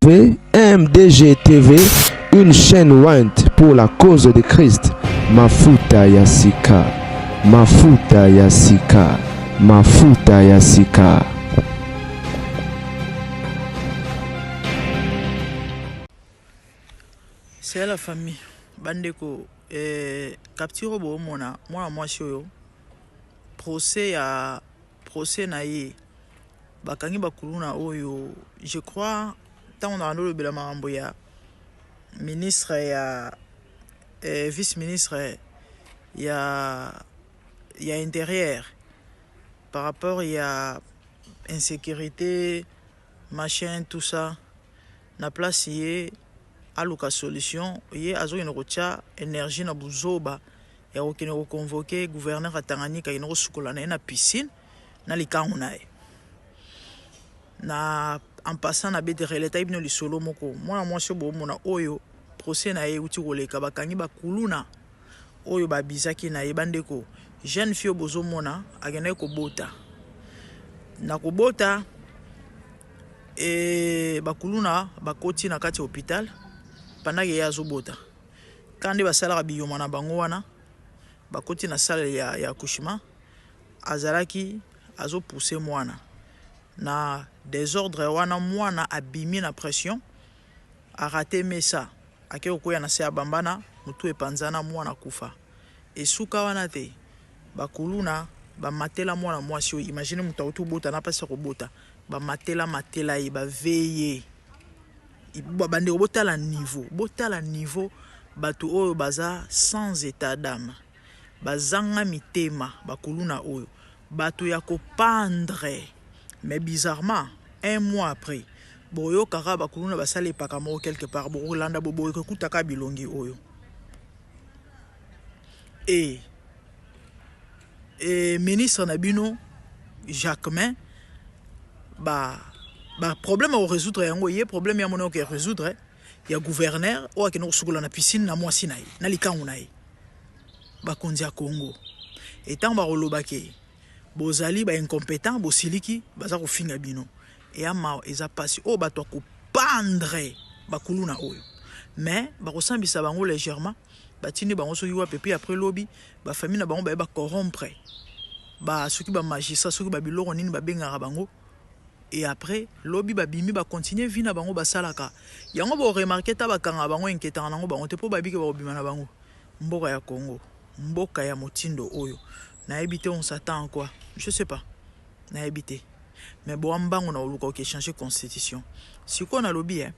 MDG TV, une chaîne ointe pour la cause de Christ. Mafuta ya sika, mafuta ya sika, mafuta ya sika. C'est la famille. Bandeko, eh, capture oyo boomona mwana mwasi oyo procès ya procès na ye bakangi bakuluna oyo je crois ntango na bandolobela makambo ya ministre ya eh, vice ministre ya ya intérieur par rapport ya insécurité machin tout ça na place ye aluka solution ye azokende kotya énergie na buzoba ya kokende koconvoquer gouverneur ya Tanganyika akende kosukola na ye na piscine na likangu na ye. Na en passant na bete releta bino lisolo moko mwana mwasi oyo boomona oyo procès na ye euti koleka bakangi bakuluna oyo babizaki na ye. Bandeko, jeune fille oyo bozomona akendaki kobota na kobota e bakuluna bakoti na kati ya hôpital pendant ke ye azobota ka nde basalaka biyoma na bango wana bakoti na salle ya accouchement azalaki azopousse mwana na désordre wana mwana abimi na pression arate mesa ake kokwea na se ya bambana motu epanzana mwana kufa. Esuka wana te bakuluna bamatela mwana mwasi oyo imagine moto auti kobota na mpasi ya kobota bamatela matela ye baveye bandeko botala niveau botala niveau bato oyo baza sans état d'âme bazanga mitema bakuluna oyo bato ya kopandre. Mais bizarrement un mois après boyokaka bakuluna basala epaka moko quelque part bokolanda boboyi kokutaka bilongi oyo e ministre na bino Jacquemain ba ba problème à résoudre yango ye problème ya mona ko résoudre ya gouverneur oyo akende kosukola na piscine na mwasi na ye na likangu na ye. Bakonzi ya Congo etango bakoloba ke bozali ba incompétent bosiliki baza kofinga bino eya mawa eza pasi oyo bato ya kopandre bakuluna oyo mais bakosambisa bango légèrement batindi bango soki wapi puis après lobi bafamille na bango baye bacorrompre ba soki bamagistrat soki babiloko nini babengaka bango et après lobi babimi bacontinue vie na bango basalaka yango boremarke ta bakanga bango inquiétaka nango bango te mpo babiki bakobima na bango mboka ya Congo mboka ya motindo oyo nayebi te on s'attend à quoi je sais pas nayebi te mais boa mbango na koluka oke changer constitution sikoyo nalobi eh,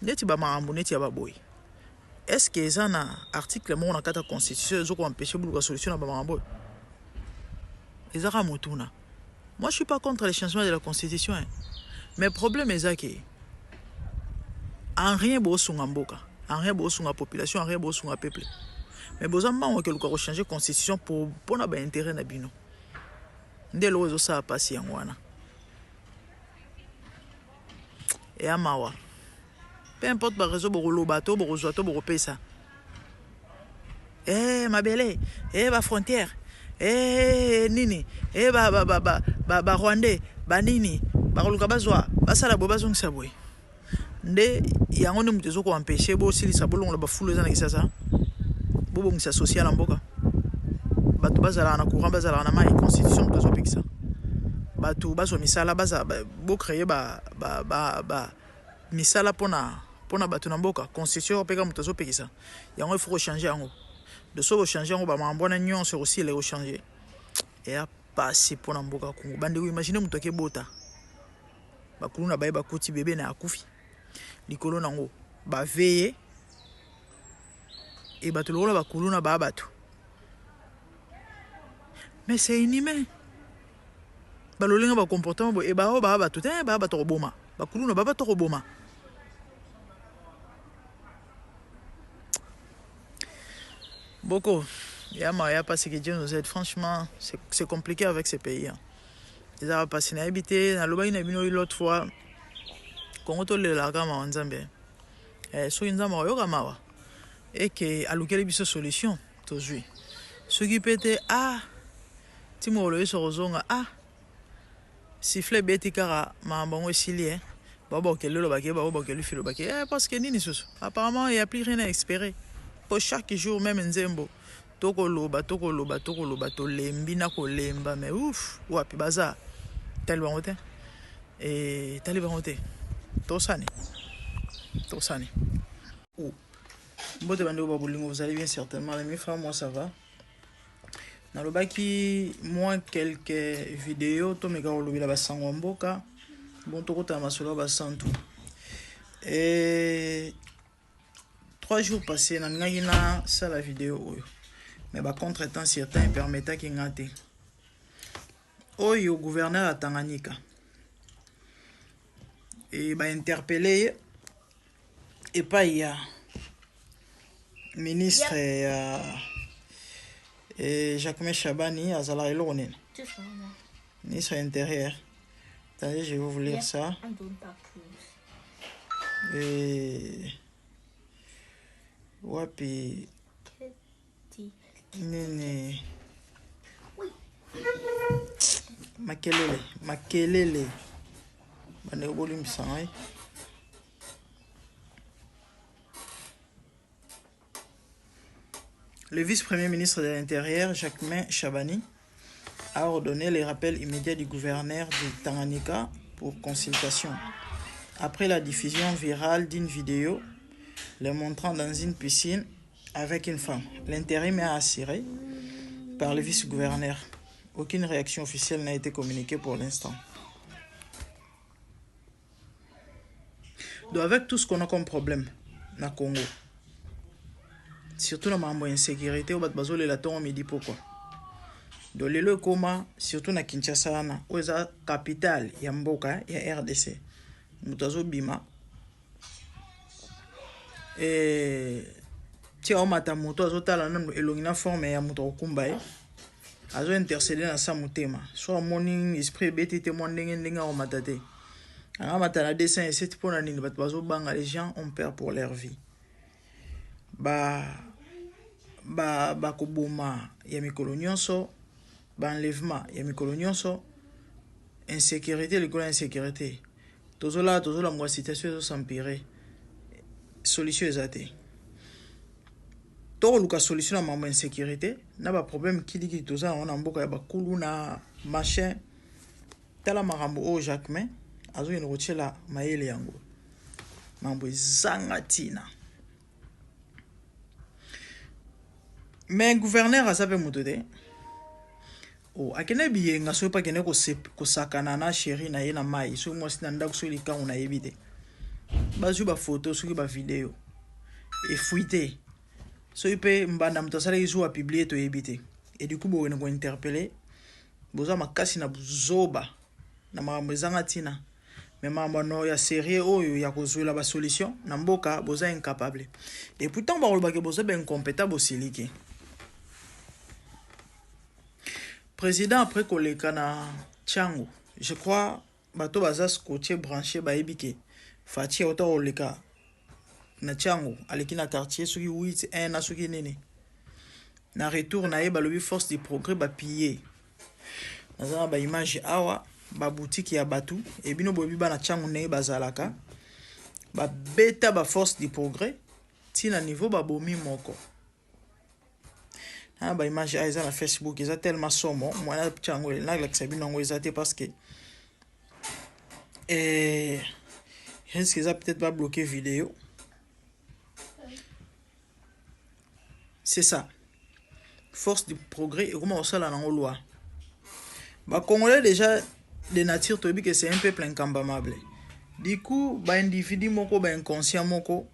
neti bamakambo neti ya baboyi est ce que eza na article moko na kati ya constitution ezokoempêche boluka solution na bamakambo oyo eza kaka motuna. Moi je suis pas contre le changement de la constitution hein. Mais problème eza ke en rien bosunga mboka en rien bosunga population en rien bosunga peuple mais boza mbango keluka kochanger constitution mpona baintérêt na bino nde eloko ezosala mpasi yango wana eya mawa. Peu importe bareseau bokoloba to bokozwa to bokopesa eh, mabele eh, bafrontière eh, nini eh, barwandais ba, ba, ba, banini bakoluka bazwa basala boye bazongisa boye nde yango nde moto ezokoempêche bosilisa bolongola bafulu eza na Kinshasa bobongisa social ya mboka bato bazalaka na courant bazalaka na mai constitution moto azopekisa bato bazwa misala bocreye ba, ba, ba, ba, misala mpona mpona bato na mboka constitution mpe kaka moto azopekisa yango il faut kochange yango de soki kochange yango bamakambo wana nyonso ekosila ekochange eya pasi mpona mboka Congo. Bandeko imagine moto akebota bakuluna baye bakuti bebe na akufi likolo nango baveye e bato lokola bakuluna baa bato mais c'est inhumain balolenga bacomportement boye e bao baa bato te baa bato koboma bakuluna baa bato koboma. Boko ya ya parce que Dieu nous aide franchement c'est compliqué avec ces pays hein. Ezaka pasi nayebi te nalobaki na bino l'autre fois Congo tolelaka mawa nzambe eh, soki nzambe akoyoka mawa eke alukeli biso solution tozwi soki mpe te ah ti mokolo yesu akozonga ah siffle ebeti kaka makambo yango esili eh. Bao bakeli bake, bao bakeli filo bake. Eh, parce que nini susu? Apparemment, il y a plus rien à espérer. Po chaque jour même nzembo. Tokoloba, tokoloba, tokoloba, tolembi na kolemba, mais ouf, wapi baza. Tali bango te. Et tali bango te. Tosani. Tosani. Ou. Mbote bandeko ba bolingo, vous allez bien certainement. Les femmes, moi ça va. Nalobaki mwa quelques vidéos, tomeka kolobela basango ya mboka. Bon, tokotala masolo ya basantu. E 3 jours passé, nalingaki nasala video oyo, mais bacontretemps certain epermetaki nga te. Oyo gouverneur ya Tanganyika e bainterpeller ye epai ya ministre ya Jacquemain Shabani, azalaka eloko nini, ministre intérieur. Attendez, je vais vous lire ça. Et wapi nini, makelele, makelele, bandeko bolimbisa ngai. Le vice-premier ministre de l'Intérieur, Jacquemain Shabani, a ordonné les rappels immédiats du gouverneur de Tanganyika pour consultation. Après la diffusion virale d'une vidéo le montrant dans une piscine avec une femme, l'intérim est assuré par le vice-gouverneur. Aucune réaction officielle n'a été communiquée pour l'instant. Donc avec tout ce qu'on a comme problème na Congo, surtout na makambo ya insécurité oyo bato bazolela ntongo, midi, pokwa, donc lelo ekóma surtout na Kinshasa wana oyo eza capitale ya mboka ya RDC, moto azobima tia omata, moto azotala nanu elongi na forme ya moto akokumba ye, azointercéder na sa motema. So amoni esprit ebeti te, mwa ndenge ndenge akomata te, angamata na 207. Mpona nini? Bato bazobanga, les gens ont peur pour leur vie. Ba bakoboma ya mikolo nyonso, baenlèvement ya mikolo nyonso, insécurité likolo ya insécurité. Tozolala, tozolambuka, situation ezos'empirer, solution eza te. Tokoluka solution na makambo ya insécurité na baproblème kilikili toza yango na mboka ya bakulu na machin. Tala makambo oyo Jacquemain azokende kotiela mayele yango, makambo ezanga ntina. Mais gouverneur aza mpe moto te. O akende biyenga, soki mpe akende kosakana na chéri na ye na mai, soki mwasi na ndako, soki likango, nayebi te. Bazwi bafoto, soki bavideo efui te, soki mpe mbanda moto asalaki zuwa apublier, toyebi te. Et du coup bokende kointerpeller, boza makasi na buzoba na makambo ezanga ntina, mais makambo no ya sérieux oyo ya kozwela basolution na mboka, boza incapable. Et puis ntango bakolobaki boza baincompétent, bosiliki. Président après koleka na Tshangu, je crois bato baza scotché, branché, bayebi ke Fatshi auta koleka na Tshangu, aleki na quartier soki 8 1 na soki nini. Na retour na ye, balobi force du progrès bapiller. Naza na baimage awa, babutiki ya bato. Ebino boyebi bana Tshangu ndenge bazalaka, babeta baforce du progrès ntina niveau babomi moko. Na baimage awa eza na Facebook, eza tellement somo, mwana Tshangu nalakisa bino yango eza te, parce que risque eza peut-être babloquer vidéo. C'est ça, force du progrès ekoma kosala nango loi. Bacongolais déjà de nature, toyebi que c'est un peuple incambamable. Du coup baindividu moko, bainconscient moko,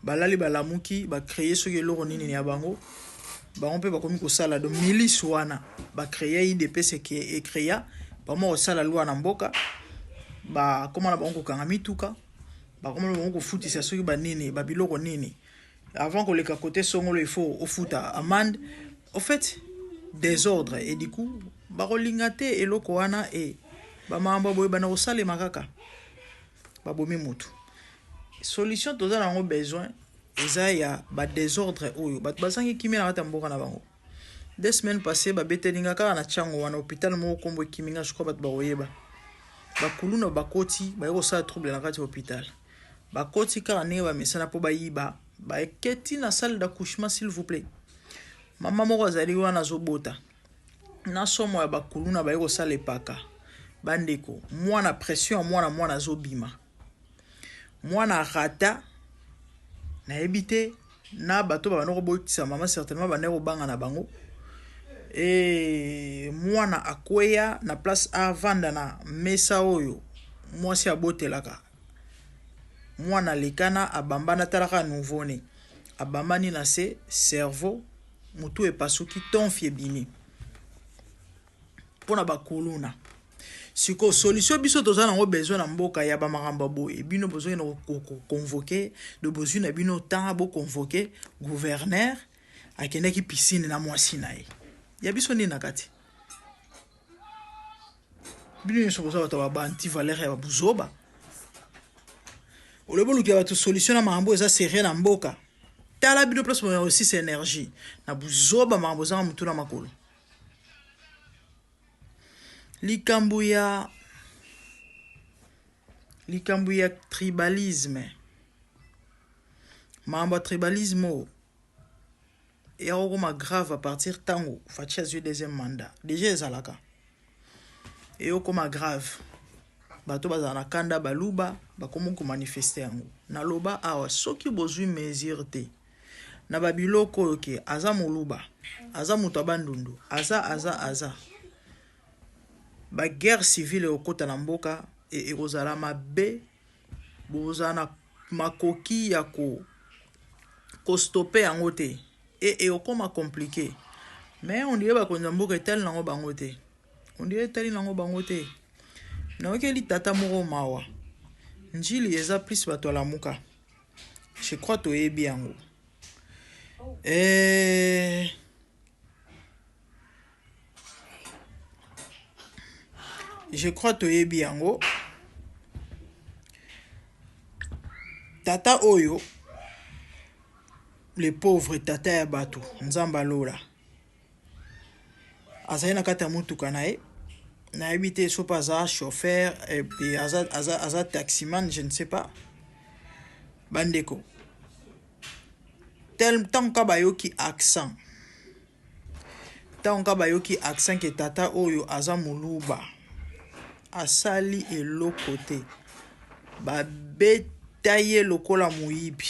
balali, balamuki, bacréer soki eloko nini ya bango, bango mpe bakomi kosala. Do milice wana bacréer, UDPS ecréa, bakoma kosala loi na mboka, bakoma na bango kokanga mituka, bakoma na bango kofutisa soki banini, babiloko nini. Avant koleka côté songolo, il faut ofuta amende. Au fait, désordre. Et du coup bakolinga te eloko wana e bamakambo boye bana kosalema kaka, babomi mutu. Solution toza nango besoin eza ya badésordre oyo bato bazangi kimia na kati ya mboka na bango. 2 semaines passé, babeteli nga kaka na Tshangu wana, hôpital moko kombo ekimi nga, je crois bato bakoyeba. Bakuluna bakoti, baye kosala trouble na kati ya hôpital. Bakoti kaka ndenge bamesana mpo bayiba, baketi na salle d'accouchement s'il vous plaît. Mama moko azali wana azobota. Na somo ya bakuluna baye kosala epaka. Bandeko, mwana pression ya mwana mwana azobima. Mwana rata nayebi te na bato babanda kobotisa mama certainement bandaki kobanga na bango. E mwana akweya na place avanda na mesa oyo mwasi abotelaka. Mwana alekana abambana talaka nouveau né. Abambani na se cerveau mutu epasuki tonfi ebimi. Pona bakuluna. Siko solution biso toza nango besoin na mboka ya ba makambo boye bino bozongi na ko convoquer de bozwi na bino temps bo convoquer gouverneur akendaki piscine na mwasi na ye ya biso nini na kati bino nyonso boza bato ya ba anti valeur ya buzoba olobi olukela bato solution na makambo eza sérieux na mboka tala bino place boya osisa énergie na buzoba makambo ezanga motu na makolo. Likambo ya likambo ya tribalisme, makambo ya tribalisme oyo eya kokoma grave à partir ntango Fatshi azwi deuxième mandat. Deja ezalaka eyokoma grave, bato bazala na kanda baluba bakomi komanifeste yango. Naloba awa soki bozwi mesure te na babiloko oyo ke aza moluba, aza moto ya bandundu, aza aza aza ba guerre civile ekokota na mboka e ekozala mabe, bozala na makoki ya ko kostope yango te e ekokoma compliqué. Mais on dirait bakonzi ya mboka etali nango bango te, on dirait etali nango bango te. Nayokeli tata moko mawa, njili eza plus bato alamuka. Je crois toyebi yango. Je crois toyebi yango. Tata oyo, le pauvre tata ya bato, Nzambe alola. Azali na kati ya motuka na ye. Nayebi te soki aza chauffeur, et aza, aza, aza taximan, je ne sais pas. Bandeko, tel tant ka bayoki accent, tant ka bayoki accent ke tata oyo aza moluba, asali eloko te, babeta ye lokola moyibi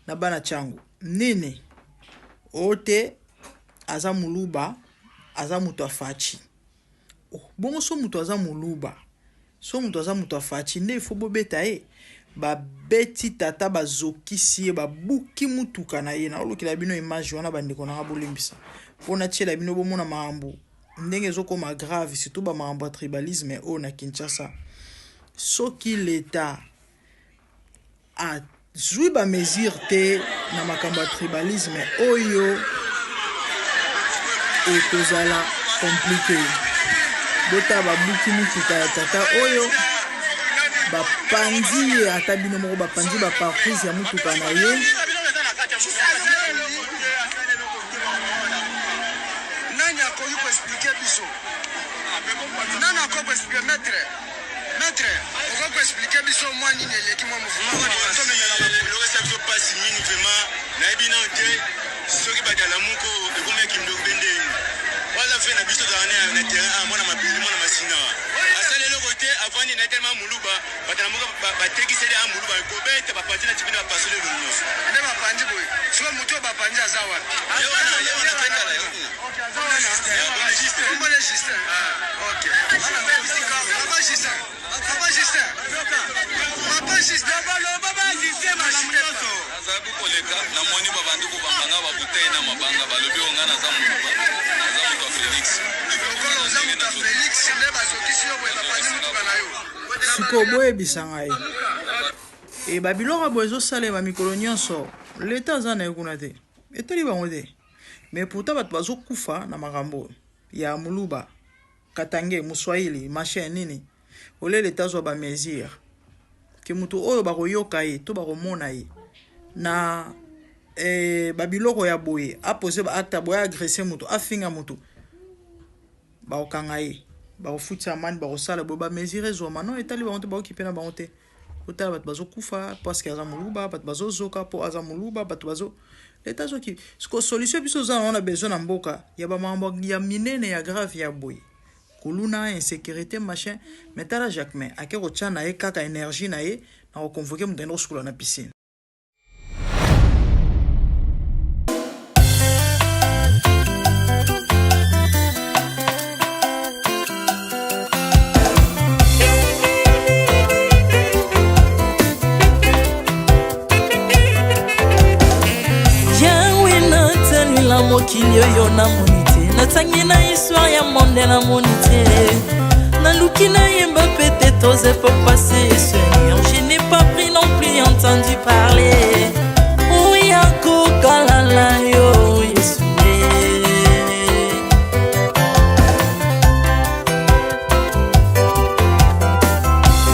na bana changu nini ote aza moluba, aza moto afachi. Oh, bongo so moto aza moluba, so moto aza moto afachi nde ifo bobeta ye. Babeti tata, bazokisi ye, babuki mutuka na ye. Naolukela bino image wana bandeko nanga bolimbisa mpona tiela bino bomona makambo ndenge ezokoma grave, surtout ba makambo ya tribalisme oyo na Kinshasa. Soki l'État azwi ba mesure te na makambo ya tribalisme oyo, ekozala compliqué. Bota babuki mutuka ya tata oyo, bapanzi ye, ata bino moko bapanzi ba pare-brise ya mutuka na ye. Nani akoki koexplike biso? Nani akoki koexplike maître? Maître, okoki koexplike biso mwa nini eleki mwa mouvement tomemela eloko esa biso mpasi mingi vraiment nayebi nano te soki badalamuko ekomi ya kindoki mpe ndeni waza fe na biso tozala na terrain a mwana mabele mwana masina asali eloko te avandi na ye telema moluba badalamuka batekiseli a moluba kobeta bapanzi na tipini bapasoli elongi nyonso nde bapanzi boye. Sikoyo motu oyo bapanzi aza wapi? Ye wana ye wana fetala yo Kombo ne Justin. Ok. Papa Justin. Papa Justin. Papa Justin. Nazalaki koleka namoni babandi kobamba nga babutei na mabanga balobi oyo nga naza moluba naza moto ya Félix. Lokola oza moto ya Félix nde bazokisi yo boye bapanzi motuka na yo. Sikoyo boyebisa ngai e babiloko boye ezosalema mikolo nyonso, leta aza na ye kuna te, etali bango te. Mais pourtant bato bazokufa na makambo ya moluba, katange, muswahili, machin nini. Ole leta azwa ba mesure ke moto oyo bakoyoka ye to bakomona ye na babiloko ya boye, apose ba acte boye, agresse moto, afinga moto, bakokanga ye. Bakofutisa amani, bakosala boye, bamesure ezwama. Non, etali bango te, baokipe na bango te. Otala bato bazokufa parce que aza moluba, bato bazozoka mpo aza moluba, bato bazo leta azoki. Siko solution biso oza nango na besoin na mboka ya bamakambo ya minene ya grave ya boye, kuluna, insécurité, machin. Mais tala Jacquemain ake kotya na ye kaka énergie na ye na koconvoke moto akende kosukola na piscine. Mokili oyo namoni te, natangi na histoire ya monde namoni te, naluki nayemba peut-être aux époques passées. Seigneur, je n'ai pas pris non plus entendu parler oya kokalala yo Yesu.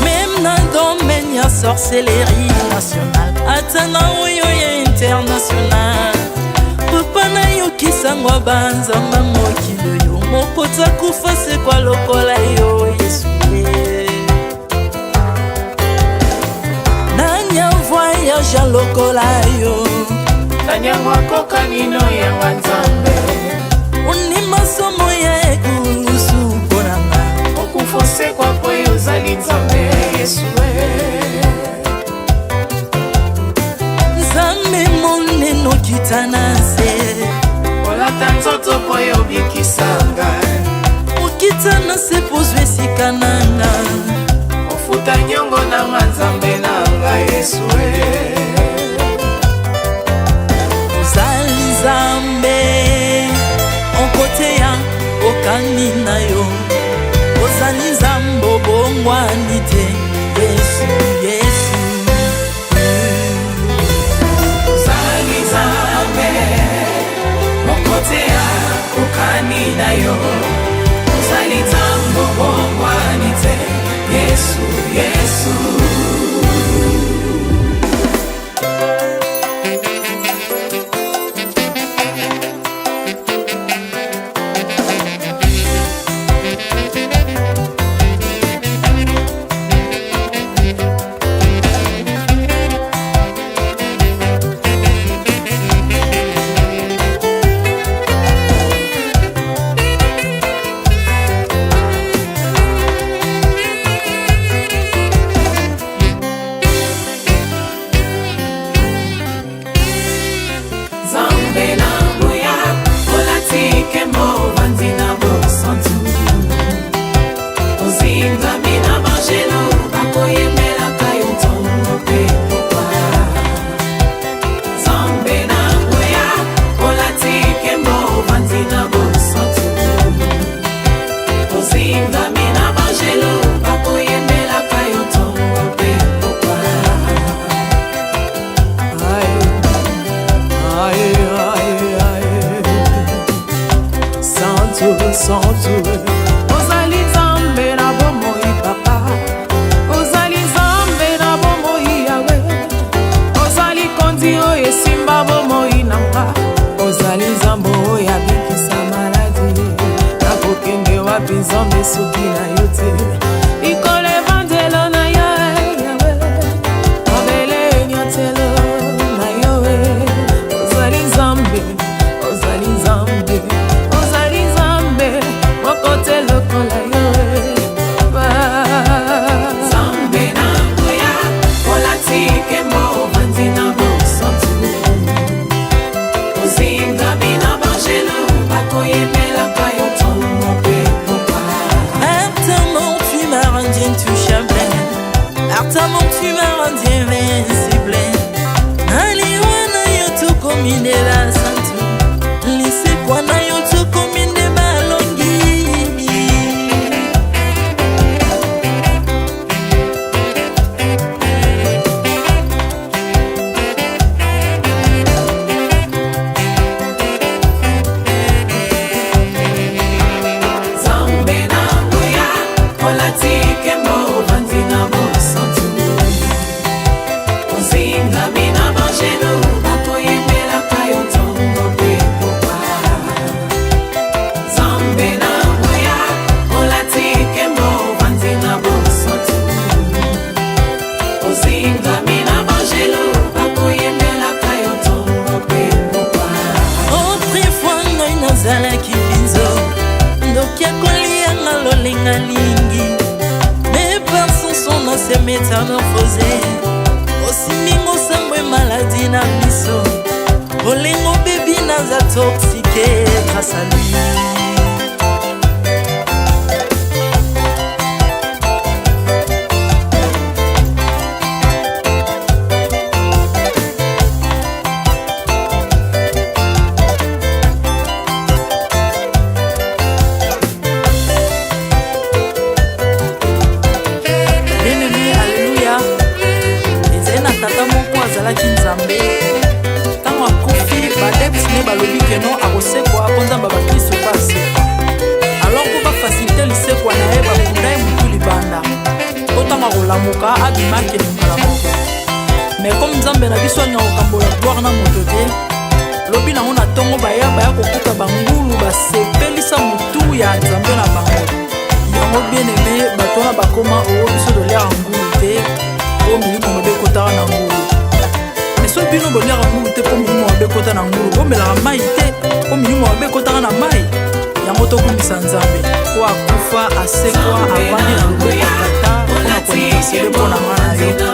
Même na domaine ya sorcellerie nationale, ata na oyo ya international, papa nayokisango banzamba mokili oyo moko takufa sekwa lokola yo Yesu. Nani avoyage lokola yo? Nani yango akokani no yanga Nzambe? Ondima somo ya ekulusu mpo na nga. Okufa osekwa mpo yo ozali Nzambe, Yesu. Nzambe monene, okita na nse. Olata nzoto mpo yo obikisa ngai. Okita na se mpo ozwa esika na nga. Ofuta nyongo nanga, Nzambe na ngai, Yesu. Ozali Nzambe okoteya okani na yo, ozali Nzambe obongwani te, Yesu, Yesu. Ozali Nzambe moko te akokani na yo, ozali Nzambe obongwani te, Yesu, Yesu. Nzambe na nguya, olati nkembo, ovandi na bosantu, ozingami na bangelo bakoyembelaka yo ntongo mpe pokwa. Nzambe na nguya, olati nkembo, ovandi na bosantu, ozingami na bangelo bakoyembelaka yo ntongo mpe pokwa. Aïe, aïe, aïe, santu, santu. Ozali Nzambe na bomoi, papa, ozali Nzambe na bomoi, Yawe, ozali kondi oyo esimba bomoi na nga, ozali Nzambe oyo abikisa maladi. Nakokende wapi, Nzambe, soki na yo te? Likolo evandelo na yo, Yawe, mabele enyatelo na yo. Ozali Nzambe, ozali Nzambe, ozali Nzambe moko te lokola yo. Nzambe na nguya, olati nkembo, ovandi na bosantu, ozingami na bangelo bakoyembelaka yo ntongo mpe pokwa. Par ta mort, tu m'as rendu intouchable. Par ta mort, tu m'as rendu invincible. Aliwa na yo tokomi nde basantu, lisekwa na yo tokomi nde balongi. Nzambe na nguya, olati nkembo, ovandi na bosantu. nalingi. Mais par son son ancien métamorphosé. Osimbi ngo sambwe maladie na biso. Bolingo bebi naza toxique grâce à lui. Bien-aimé, alleluya. Ezali na tata moko azalaki Nzambe. Ntango akufi, baadeptes ne balobi keno akosekwa mpo Nzambe bakristo mpe asekwa. Alors mpo bafaciliter lisekwa na ye, bakunda ye motu libanda, mpo ntango akolamuka abima, akende mbala moko. Mais comme Nzambe na biso alinga kokambola gloire na moto te, lobi nango na ntongo baya kokuta bangulu basepelisa motu ya Nzambe na bango. Yango, bien aimé, bato wana bakoma oyo biso toliaka ngulu te mpo milimo mabe ekotaka na ngulu. Mais soki bino boliaka ngulu te mpo milimo mabe ekota na ngulu, bomelaka mai te mpo milimo mabe ekotaka na mai. Yango tokumbisa Nzambe po akufa, asekwa, avandi na loboko ya Tata mpona kointercéder mpo na nga na yo.